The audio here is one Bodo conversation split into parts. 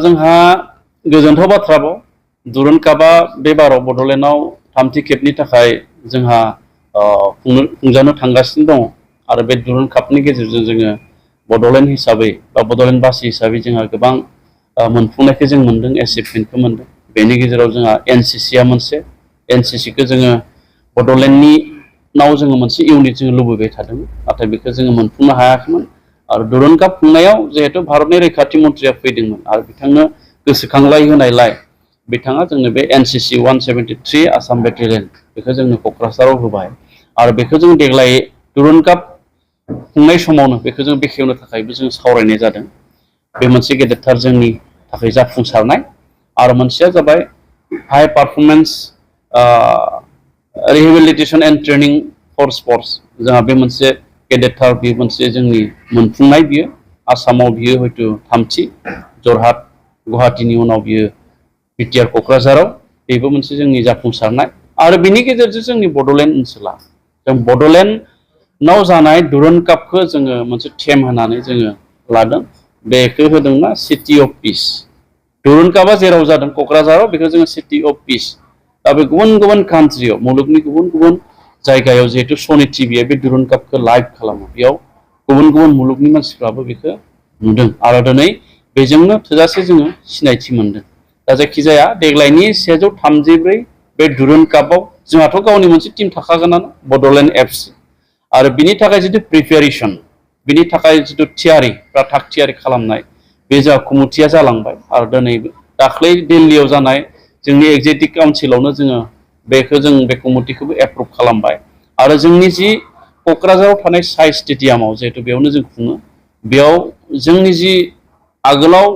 जोंहा गोजोनथाव बाथ्राबाव दुरुन कापआ बे बाराव बड'लेण्डआव थामथि खेबनि थाखाय जोंहा खुंजानो थांगासिनो दङ आरो बे दुरुन कापनि गेजेरजों जोङो बड'लेण्ड हिसाबै बा बड'लेण्डबासि हिसाबै जोंहा गोबां मोनफुंनायखौ जों मोनदों एचिभमेन्टखौ मोनदों बेनि गेजेराव जोंहा एनसिसिआ मोनसे एनसिसिखौ जोङो बड'लेण्डनि नाव जोङो मोनसे इउनिट जोङो लुबैबाय थादोंमोन नाथाय बेखौ जोङो मोनफुंनो हायाखैमोन आरो दुरुन काप खुंनायाव जिहेतु भारतनि रैखाथि मन्थ्रिया फैदोंमोन आरो बिथांनो गोसोखांलाय होनायलाय बिथाङा जोंनो बे एनसिसि 173 आसाम बेटेलियन बेखौ जोंनो क'क्राझाराव होबाय आरो बेखौ जों देग्लाय दुरुन काप खुंनाय समावनो बेखौ जों बेखेवनो थाखायबो जों सावरायनाय जादों बे मोनसे गेदेरथार जोंनि थाखाय जाफुंसारनाय आरो मोनसेया जाबाय high performance rehabilitation and training for sports जोंहा बे मोनसे गेदेरथार बे मोनसे जोंनि मोनफुंनाय बियो आसामाव बियो हयथ' थामथि जरहाट गुवाहाटीनि उनाव बियो बिटिआर क'क्राझाराव बेबो मोनसे जोंनि जाफुंसारनाय आरो बिनि गेजेरजों जोंनि बड'लेण्ड ओनसोला जों बड'लेण्डआव जानाय दुरुन कापखौ जोङो मोनसे थेम होनानै जोङो लादों बेखौ होदोंना सिटि अफ पिस दुरुन कापआ जेराव जादों क'क्राझाराव बेखौ जोङो सिटि अफ पिस दा बे गुबुन गुबुन कान्ट्रियाव मुलुगनि गुबुन गुबुन जायगायाव जिहेतु सनि टिभिआ बे दुरुन कापखौ लाइभ खालामो बेयाव गुबुन गुबुन मुलुगनि मानसिफ्राबो बेखौ नुदों आरो दिनै बेजोंनो थोजासे जोङो सिनायथि मोनदों दा जायखिजाया देग्लायनि 134 बे दुरुन कापआव जोंहाथ' गावनि मोनसे टीम थाखागोनानो बड'लेण्ड एफसि आरो बिनि थाखाय जितु प्रिपेरेसन बिनि थाखाय जितु थियारि बा थाग थियारि खालामनाय बे जोंहा कमिटिया जालांबाय आरो दिनै दाख्लै दिल्लीयाव जानाय जोंनि एक्जेक्टिभ काउन्सिलावनो जोङो बेखौ जों बे कमिटिखौबो एप्रुभ खालामबाय आरो जोंनि जि क'क्राझाराव थानाय साइ स्टेडियामाव जिहेतु बेयावनो जों खुङो बेयाव जोंनि जि आगोलाव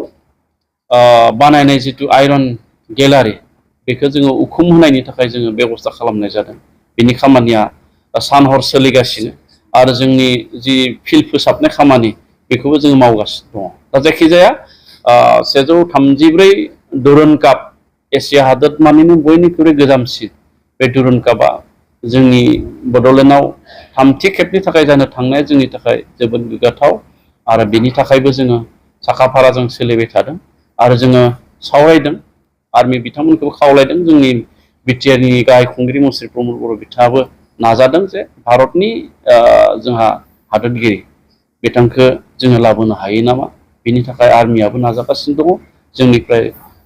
बानायनाय जितु आइरन गेलारि बेखौ जोङो उखुम होनायनि थाखाय जोङो बेबस्था खालामनाय जादों बेनि खामानिया सान हर सोलिगासिनो आरो जोंनि जि फिल्ड फोसाबनाय खामानि बेखौबो जोङो मावगासिनो दङ दा जायखिजाया 134 दुरुन काप एसिया हादोरमानिनो बयनिख्रुइ गोजामसिन बे दुरुन कापआ जोंनि बड'लेण्डआव थामथि खेबनि थाखाय जानो थांनाया जोंनि थाखाय जोबोद गोग्गाथाव आरो बेनि थाखायबो जोङो साखाफाराजों सोलिबाय थादों आरो जोङो सावरायदों आर्मि बिथांमोनखौबो खावलायदों जोंनि बिटिआरनि गाहाय खुंगिरि मुस्रि प्रमद बर' बिथाङाबो नाजादों जे भारतनि जोंहा हादोरगिरि बिथांखौ जोङो लाबोनो हायो नामा बिनि थाखाय आर्मियाबो नाजागासिनो दङ जोंनिफ्राय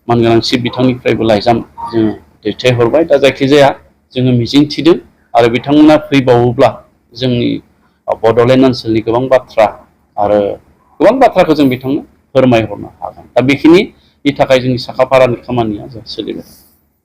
मानगोनां चिफ बिथांनिफ्रायबो लाइजाम जोङो दैथायहरबाय दा जायखिजाया जोङो मिजिं थिदों आरो बिथांमोना फैबावोब्ला जोंनि बड'लेण्ड ओनसोलनि गोबां बाथ्रा आरो गोबां बाथ्राखौ जों बिथांनो फोरमायहरनो हागोन दा बेखिनिनि थाखाय जोंनि साखाफारानि खामानिया जों सोलिबाय